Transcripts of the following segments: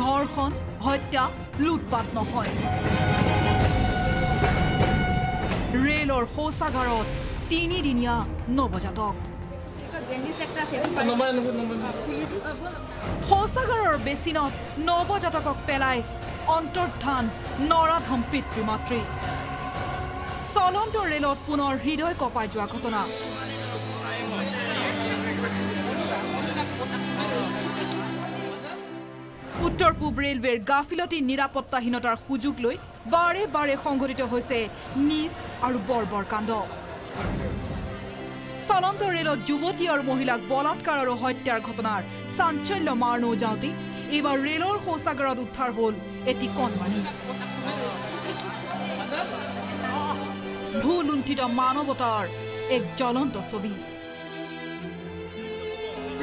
ধৰ্ষণ, হত্যা, লুটপাত নহয়, ৰেলৰ শৌচাগাৰত তিনিদিনীয়া নৱজাতক। শৌচাগাৰৰ বেচিনত নৱজাতকক পেলাই অন্তৰ্ধান নৰাধম পিতৃ মাতৃ। চলন্ত ৰেলত পুনৰ হৃদয় কঁপাই যোৱা ঘটনা। উত্তৰ পূব ৰেলৱেৰ গাফিলতি, নিৰাপত্তাহীনতাৰ সুযোগ লৈ বাৰে বাৰে সংঘটিত হৈছে নিজ আৰু বৰ্বৰ কাণ্ড। চলন্ত ৰেলত যুৱতী আৰু মহিলাক বলাৎকাৰ আৰু হত্যাৰ ঘটনাৰ চাঞ্চল্য মাৰ নৌযাওঁতেই এইবাৰ ৰেলৰ শৌচাগাৰত উদ্ধাৰ হ'ল এটি কণমানি। ভূলুণ্ঠিত মানৱতাৰ এক জ্বলন্ত ছবি।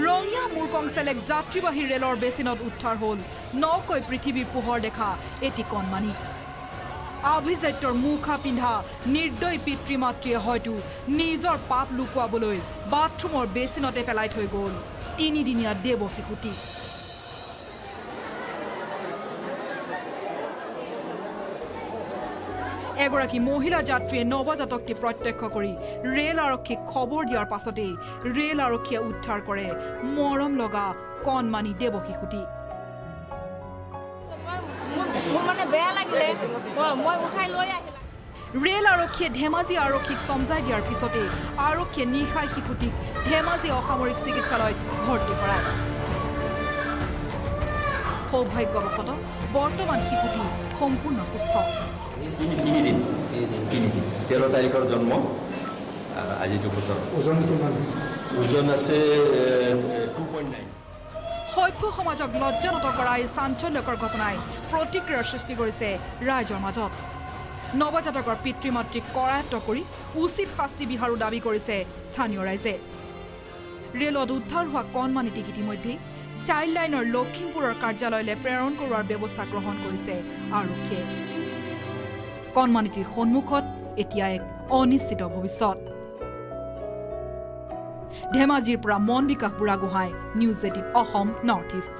ৰঙিয়া মূৰকংচেলেক যাত্ৰীবাহী ৰেলৰ বেচিনত উদ্ধাৰ হ'ল নকৈ পৃথিৱীৰ পোহৰ দেখা এটি কণমানি। আভিজাত্যৰ মুখা পিন্ধা নিৰ্দয়ী পিতৃ মাতৃয়ে হয়তো নিজৰ পাপ লুকুৱাবলৈ বাথৰুমৰ বেচিনতে পেলাই থৈ গ'ল তিনিদিনীয়া দেৱ শিশুটি। এগৰাকী মহিলা যাত্ৰীয়ে নৱজাতকটি প্ৰত্যক্ষ কৰি ৰেল আৰক্ষীক খবৰ দিয়াৰ পাছতেই ৰেল আৰক্ষীয়ে উদ্ধাৰ কৰে মৰম লগা কণমানি দেৱ শিশুটি। ৰেল আৰক্ষীয়ে ধেমাজি আৰক্ষীক চমজাই দিয়াৰ পিছতেই আৰক্ষীয়ে নিশাই শিশুটিক ধেমাজি অসামৰিক চিকিৎসালয়ত ভৰ্তি কৰায়। সৌভাগ্যবশতঃ বৰ্তমান শিশুটি সম্পূৰ্ণ সুস্থ। তিনিদিন 13 তাৰিখৰ জন্ম, আজি দুবছৰ। ওজন কিমান? ওজন আছে 2.9। সভ্য সমাজক লজ্জানত কৰা এই চাঞ্চল্যকৰ ঘটনাই প্ৰতিক্ৰিয়াৰ সৃষ্টি কৰিছে ৰাইজৰ মাজত। নৱজাতকৰ পিতৃ মাতৃক কৰায়ত্ব কৰি উচিত শাস্তি বিহাৰো দাবী কৰিছে স্থানীয় ৰাইজে। ৰেলত উদ্ধাৰ হোৱা কণমানিটিক ইতিমধ্যেই চাইল্ড লাইনৰ লখিমপুৰৰ কাৰ্যালয়লৈ প্ৰেৰণ কৰোৱাৰ ব্যৱস্থা গ্ৰহণ কৰিছে আৰক্ষীয়ে। কণমানিটিৰ সন্মুখত এতিয়া এক অনিশ্চিত ভৱিষ্যত। ধেমাজিৰ পৰা Mon Bikash Burhagohain, news 18 Assam north east.